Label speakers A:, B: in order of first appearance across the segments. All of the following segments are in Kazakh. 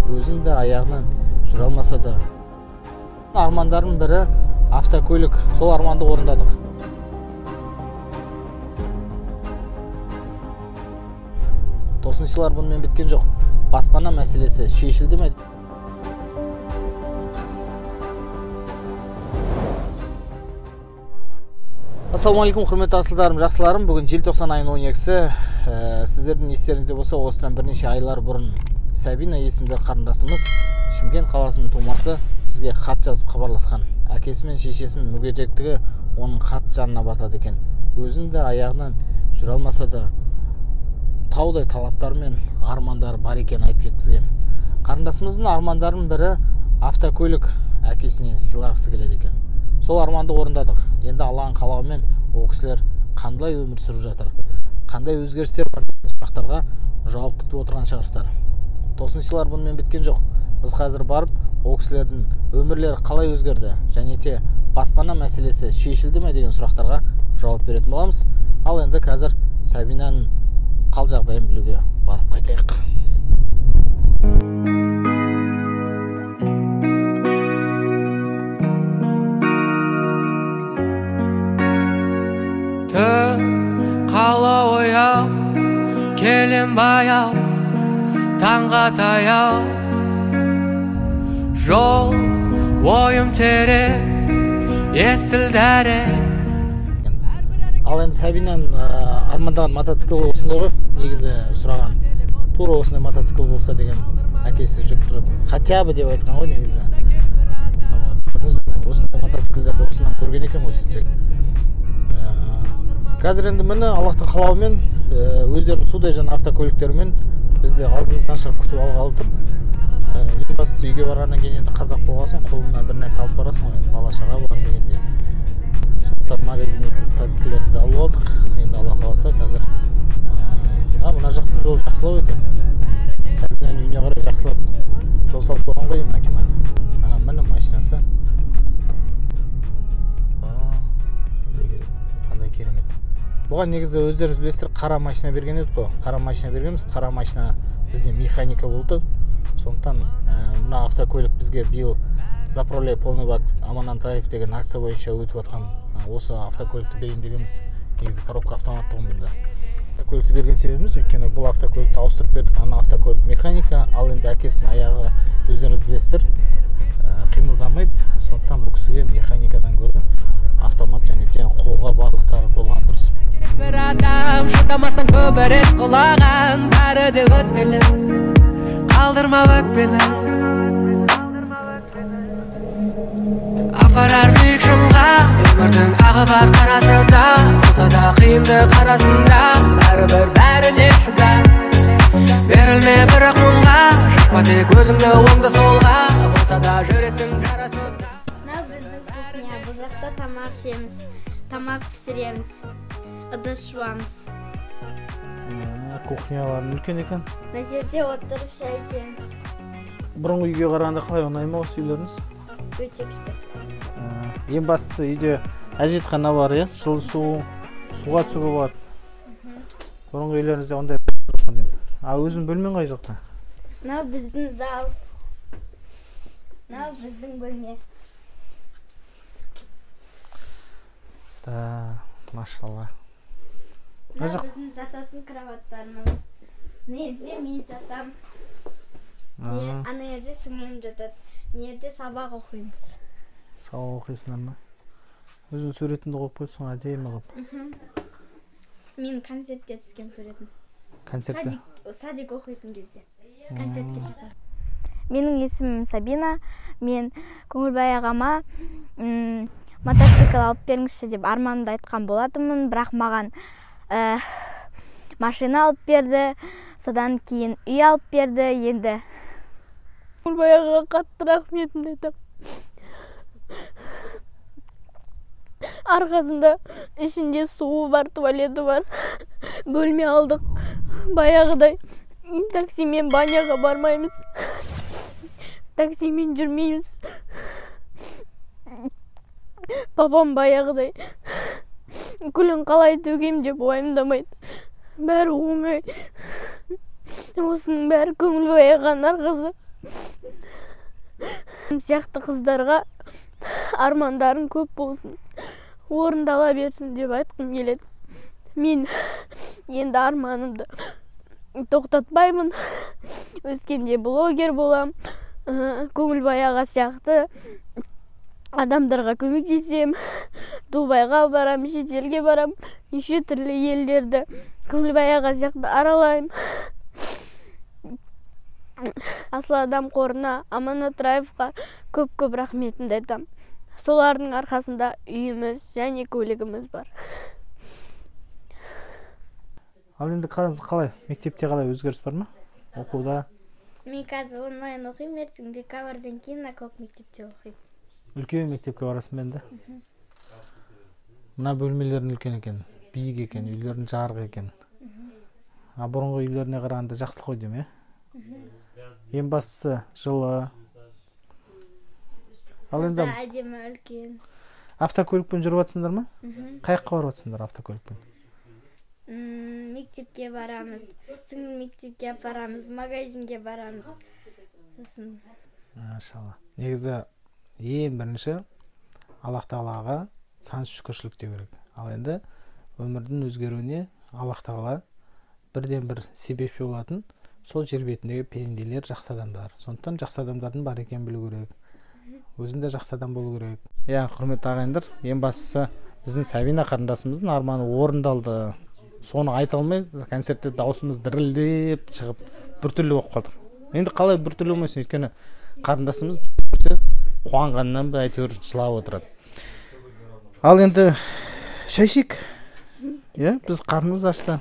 A: Өзінің де аяғынан жүре алмаса да армандарының бірі автокөлік. Сол арманды орындадық. Тосын сыйлар бұнымен біткен жоқ. Баспана мәселесі шешілді ме? Ассалаумағалейкум, құрметті асылдарым, жақсыларым. Бүгін желтоқсан айының 12-сі. Сіздердің естеріңізде болса, осыдан бірнеше айлар бұрын Сабина есімді қарындасымыз, Шымкент қаласының тумасы, бізге хат жазып хабарласқан. Әкесі мен шешесінің мүгедектігі оның хат жанына батады екен. Өзінің де аяғынан жүре алмаса да таудай талаптар мен армандары бар екенін айтып жеткізген. Қарындасымыздың армандарының бірі автокөлік әкесіне сыйлағысы келеді екен. Сол арманды орындадық. Енді Алланың қалауымен ол кісілер қандай өмір сүріп жатыр, қандай өзгерістер бар деген сұрақтарға жауап күтіп отырған шығарсыздар. Тосын сыйлар бұнымен біткен жоқ. Біз қазір барып ол кісілердің өмірлері қалай өзгерді және те баспана мәселесі шешілді ме деген сұрақтарға жауап беретін боламыз. Ал енді қазір Сабинаның қал жағдайын білуге барып қайтайық.
B: Қала ояу, келем баяу, таңға таяу. Жол ойым терең, естілді әрі.
A: Ал енді Сабинаның армандаған мотоцикл осындай ғой, негізі сұраған. Тура осындай мотоцикл болса деген әкесі жүріп тұратын. Хотя бы деп айтқан ғой негізі. Осындай мотоциклдерді осынан көрген екен ғой сөйтсек. Қазір енді міне Аллахтың қалауымен өздерінің судай жаңа автокөліктерімен бізді алдымыздан шығып күтіп алғалы тұр. Ең бастысы үйге барғаннан кейін енді қазақ болғасын қолыңа бір нәрсе алып барасың ғой, енді бала шаға бар дегенде. Сондықтан магазинге кіріп тәттілерді алып алдық. Енді Алла қаласа қазір мына жақтың жолы жақсылау екен. Сабинаның үйіне қарай жақсылап жол салып қойған ғой деймін акимат. Міне машинасы. Қандай керемет. Бұған негізі өздеріңіз білесіздер, қара машина берген едік қой. Қара машина бергенбіз. Қара машина бізде механика болды. Сондықтан мына автокөлік бізге биыл заправляй полный бак Аман Антаев деген акция бойынша өтіп жатқан осы автокөлікті берейін дегенбіз. Негізі коробка автомат тұғын бұнда. Автокөлікті берген себебіміз, өйткені бұл автокөлікті ауыстырып бердік. Ана автокөлік механика, ал енді әкесінің аяғы өздеріңіз білесіздер, қимылдамайды. Сондықтан бұл кісіге механикадан гөрі автомат және де қолға барлықтары болған дұрыс.
B: Бір адам шыдамастан көп рет құлаған, бәрі де өтпелі, қалдырма өкпені. Апарар биік шыңға, өмірдің ағы бар қарасы да, болса да қиындық арасында, бәрібір бәріне шыда. Берілме бірақ мұңға, шашпа тек өзіңді оңды солға, болса да жүректің жарасы да.
C: Мынау біздің кухня, бұл жақта тамақ ішеміз, тамақ пісіреміз, ыдыс жуамыз.
A: Кухняларың үлкен екен.
C: Мына жерде отырып шай ішеміз.
A: Бұрынғы үйге қарағанда қалай, ұнай ма осы үйлеріңіз?
C: Өте күшті.
A: Ең бастысы үйде әжетхана бар, иә? Жылы су, суға түсуге болады. Бұрынғы үйлеріңізде ондай жоқ қой деймін. А өзің бөлмең қай жақта?
C: Мынау біздің зал. Мынау біздің бөлме.
A: Да, машалла.
C: Мынау біздің жататын кроваттарымыз. Мына жерде мен жатам. Ана жерде сіңлім жатады. Мына жерде сабақ оқимыз.
A: Сабақ оқисыңдар ма? Өзің суретіңді қойып қойыпсың әдемі қылып.
C: Мен концертте түскен суретім.
A: Концертте?
C: Садик оқитын кезде. Концертке шақырды. Менің есімім Сабина. Мен Көңілбай ағама мотоцикл алып беріңізші деп арманымды айтқан болатынмын, бірақ маған машина алып берді, содан кейін үй алып берді. Енді Көңілбай ағаға қатты рахметімді айтамын. Арқасында ішінде суы бар, туалеті бар, бөлме алдық. Баяғыдай таксимен баняға бармаймыз, таксимен жүрмейміз. Папам баяғыдай күлін қалай төгем деп уайымдамайды, бәрі оңай. Осының бәрі Көңілбай ағаның арқасы.
D: Сияқты қыздарға армандарың көп болсын, орындала берсін деп айтқым келеді. Мен енді арманымды тоқтатпаймын. Өскенде блогер болам, Көңілбай аға сияқты адамдарға көмектесем, Дубайға барам, шетелге барам, неше түрлі елдерді Көңілбай аға сияқты аралаймын. Асыл адам қорына, Аманат Драйвқа көп-көп рахметімді айтам. Солардың арқасында үйіміз және көлігіміз бар.
A: Ал енді қалай, мектепте қалай өзгеріс бар ма? Оқуда?
C: Мен қазір онлайн оқимын, ертең декабрьден кейін көп мектепте оқимын.
A: Үлкен мектепке барасың ба енді? Мына бөлмелердің үлкен екен, биік екен, үйлердің жарық екен. А бұрынғы үйлеріне қарағанда жақсы ғой деймін, иә? Ең бастысы жылы. Ал енді
C: әдемі, үлкен.
A: Автокөлікпен жүріп жатсыңдар ма? Қай жаққа барып жатсыңдар автокөлікпен?
C: Мектепке барамыз, сіңлім мектепке апарамыз, магазинге барамыз. Сосын.
A: Машалла. Негізі ең бірінші Аллах тағалаға сансыз шүкіршілік деу керек. Ал енді өмірдің өзгеруіне Аллах тағала бірден бір себепші болатын сол жер бетіндегі пенделер, жақсы адамдар. Сондықтан жақсы адамдардың бар екенін білу керек. Өзің де жақсы адам болу керек. Иә, құрметті ағайындар, ең бастысы біздің Сабина қарындасымыздың арманы орындалды. Соны айта алмай концертте даусымыз дірілдеп шығып біртүрлі болып қалдық. Енді қалай біртүрлі болмайсың, өйткені қарындасымыз қуанғаннан ба әйтеуір жылап отырады. Ал енді шай ішейік. Иә, біз қарнымыз ашты.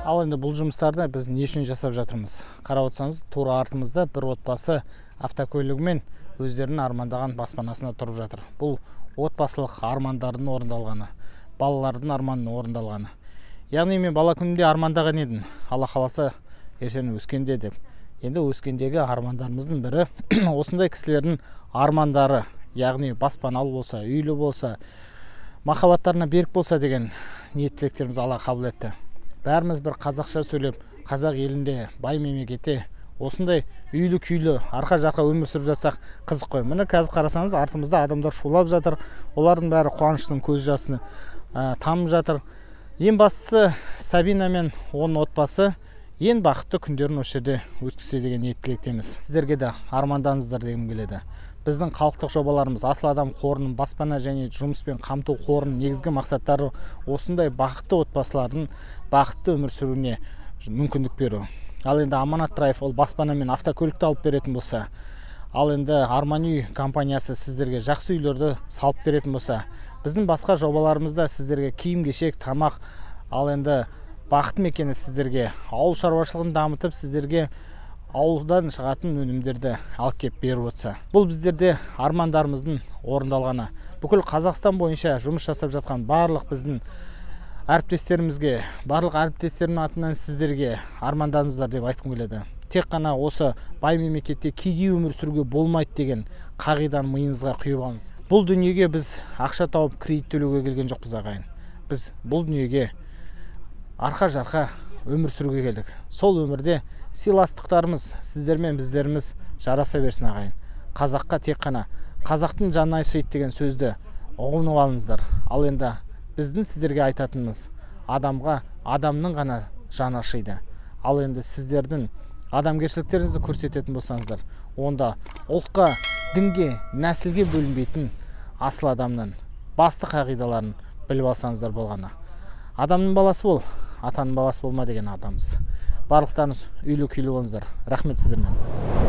A: Ал енді бұл жұмыстарды біз не үшін жасап жатырмыз? Қарап отырсаңыз, тура артымызда бір отбасы автокөлігімен өздерінің армандаған баспанасына тұрып жатыр. Бұл отбасылық армандардың орындалғаны, балалардың арманының орындалғаны. Яғни мен бала күнімде армандаған едім, Алла қаласа ертең өскенде деп. Енді өскендегі армандарымыздың бірі осындай кісілердің армандары, яғни баспаналы болса, үйлі болса, махаббаттарына берік болса деген ниет тілектеріміз Алла қабыл етті. Бәріміз бір қазақша сөйлеп, қазақ елінде, бай мемлекетте осындай үйлі күйлі арқа жарқа өмір сүріп жатсақ қызық қой. Міне қазір қарасаңыз, артымызда адамдар шулап жатыр. Олардың бәрі қуаныштың көз жасын тамып жатыр. Ең бастысы Сабина мен оның отбасы ең бақытты күндерін осы жерде өткізсе деген ниет тілектеміз. Сіздерге де армандаңыздар дегім келеді. Біздің халықтық жобаларымыз Асыл адам қорының, баспана және жұмыспен қамту қорының негізгі мақсаттары осындай бақытты отбасылардың бақытты өмір сүруіне мүмкіндік беру. Ал енді Аманат Драйв ол баспана мен автокөлікті алып беретін болса, ал енді Арман үй компаниясы сіздерге жақсы үйлерді салып беретін болса, біздің басқа жобаларымызда сіздерге киім-кешек, тамақ, ал енді бақыт мекені сіздерге ауыл шаруашылығын дамытып, сіздерге ауылдан шығатын өнімдерді алып кеп беріп отырса, бұл біздерде армандарымыздың орындалғаны. Бүкіл Қазақстан бойынша жұмыс жасап жатқан барлық біздің әріптестерімізге, барлық әріптестерімнің атынан сіздерге армандарыңыздар деп айтқым келеді. Тек қана осы бай мемлекетте кедей өмір сүруге болмайды деген қағиданы миыңызға құйып алыңыз. Бұл дүниеге біз ақша тауып кредит төлеуге келген жоқпыз, ағайын. Біз бұл дүниеге арқа-жарқа өмір сүруге келдік. Сол өмірде сыйластықтарымыз сіздермен біздеріміз жараса берсін, ағайын. Қазаққа тек қана қазақтың жанына ашиды деген сөзді ұғынып алыңыздар. Ал енді біздің сіздерге айтатынымыз, Адамға адамның ғана жаны ашиды. Ал енді сіздердің адамгершіліктеріңізді көрсететін болсаңыздар, онда ұлтқа, дінге, нәсілге бөлінбейтін асыл адамның басты қағидаларын біліп алсаңыздар болғаны. Адамның баласы бол, атаның баласы болма деген атамыз. Барлықтарыңыз үйлі күйлі болыңыздар. Рахмет сіздермен.